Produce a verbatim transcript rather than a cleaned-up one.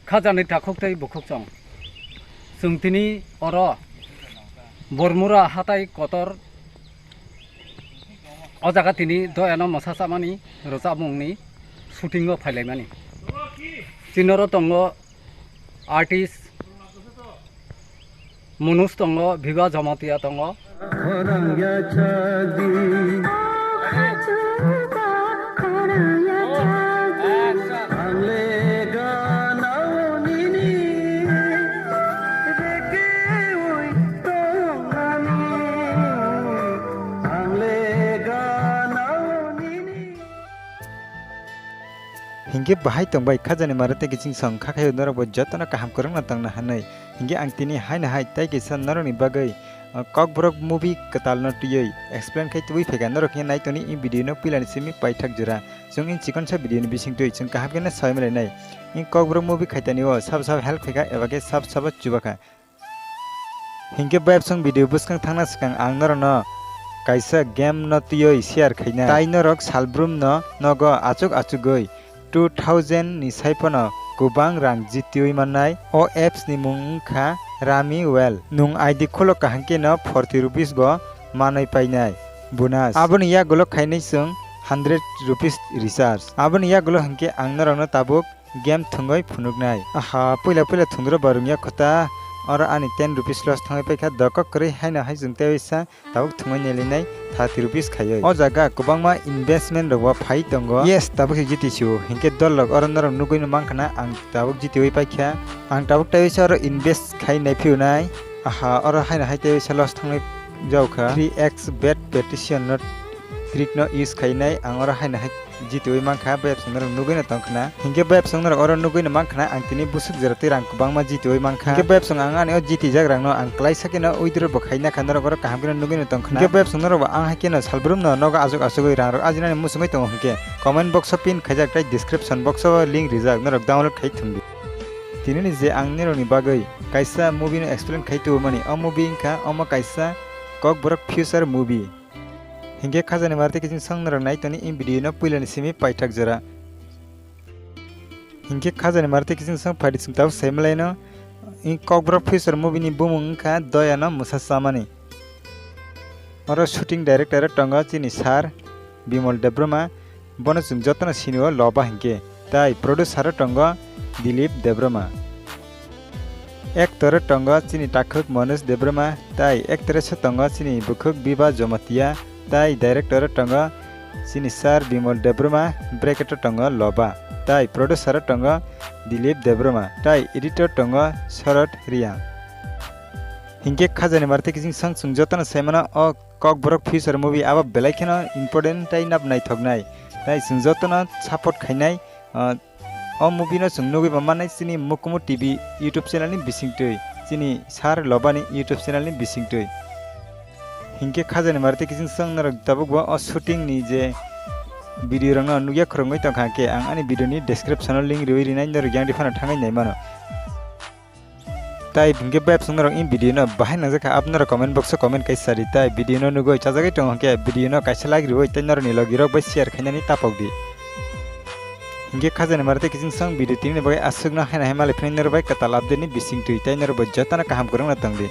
Khajani takhuk tei bukhuk chwng. Chwng tini oro Bormura hatai kotor o jaga tini doyano mwsa chamani rwchapmungni shooting o phailaimani. Chini oro tongo artist Manoj tongo, Biba Jamatia tongo. Hinkhe bahai tongbai khajani mara tei kiching song kha khaio norokbo jotono kaham kwrwngno tongna hwnwi. Hinkhe ang tini haino hai tei kisa norokni bagwi, uh, Kokborok movie kwtalno twiwi explain khai tubui phaikha. Norok hinkhe nai tongni i video no puilani simi paithak jora. Chwng in chikonsa video ni bising twi chwng kaham khe no soi malainai. I Kokborok movie khaitani o sab sab help khaikha eba khe sab sabo chubakha. Hinkhe bayapsong video bwskang thangna swkang ang norokno kaisa game no twiwi share khainai. Tai norok salbrum no nogo achuk achugwi two thousand ni saiphano kwbang rang jitiwi mannai. O apps ni mung wngkha Rummy World. Nwng I D khulo kaham khe no forty rupees bo manwi painai bonus. Aboni yagulo khainai chwng hundred rupees recharge. Aboni yagulo hinkhe ang norokno tabuk game thwngwi phunuknai. Aha, puila puila thwngdro ba rwngya kho ta. Oro ani ten rupees loss thangwi paikha, dokok kwrwi haino hai chwng tei waisa tabuk thwngwi nelinai thirty rupees khaiwi. O jaga kwbangma investment rok bo phai tongo. Yes, tabuk se jiti sio. Hinkhe dol rok oro norok nugwi no mankha na ang tabuk jitiwi paikha. Ang tabuk tei waisa oro invest khai nai phiyunai. Aha, oro haino hai tei waisa loss thangwi jaokha. Three X bet petition no trick no use khainai ang oro haino hai jitiwi mankha, bayapsong norok nugwi no tongkhna. Hinkhe bayapsong norok oro nugwi no mankha, ang tini busuk jora tei rang kwbangma jitiwi mankha. Hinkhe bayapsong ang ani o jitijak rang no ang klaisa kheno withdraw bo khaina kha, norok oro kaham kheno nugwi no tongkhna. Hinkhe bayapsong norok bo ang hai kheno salbrum no nogo achuk achugwi rang rok ajinani muchungwi tongo hinkhe comment box o pin khaijak tei description box o link rijak, norok download khai thwngdi. Tinini je ang nirokni bagwi kaisa movie no explain khai tubumani, o movie wngkha omo kaisa Kokborok future movie. Hinkhe khajani mara tei kiching song norok nai toni i video no puilani simi paithak jora. Hinkhe khajani mara tei kiching song phaidi chwng tabuk sai malaino. I Kokborok future movie ni bumung wngkha Doyano Mwsa Chamani. Oro shooting director tongo chini sir Bimol Debbarma, bono chwng jotono sinio Loba hinkhe, tai producer o tongo Dilip Debbarma. Actor o tongo chini takhuk Manoj Debbarma, tai actress o tongo chini bukhuk Biba Jamatia, tai director o tongo chini sir Bimol Debbarma, bracket o tongo Loba, tai producer o tongo Dilip Debbarma, tai editor tongo Sharad Reang. Hinkhe khajani mara tei kiching song chwng jotono sai mano o Kokborok future movie abo belai kheno important tei nab naithoknai. Tai chwng jotono support khainai, ah, o movie no chwng nugwi bo mannai chini Mukumu T V YouTube channel ni bisingtwi, chini sir Loba ni YouTube channel ni bisingtwi. Hinkhe khajani mara tei kiching song norok tabuk bo o shooting ni je video rok no nugya khoroknwi tongkha khe ang ani video ni description o link riwi rinai norok yang di phano thangwi nai mano. Tai hinkhe bayapsong norok in video no bahai nangjakha, abo norok comment box o comment kaisa ri, tai video no nugwi chajagwi tongo hinkhe video no kaisa like riwi tei norokni logi rok bai share khainani tapok di. Hinkhe khajani mara tei kiching song video tini ni bagwi aswk no haino hai malai phini norok bai kwtal update ni bisingtwi, tai norok bai jotono kaham kwrwngno tongdi.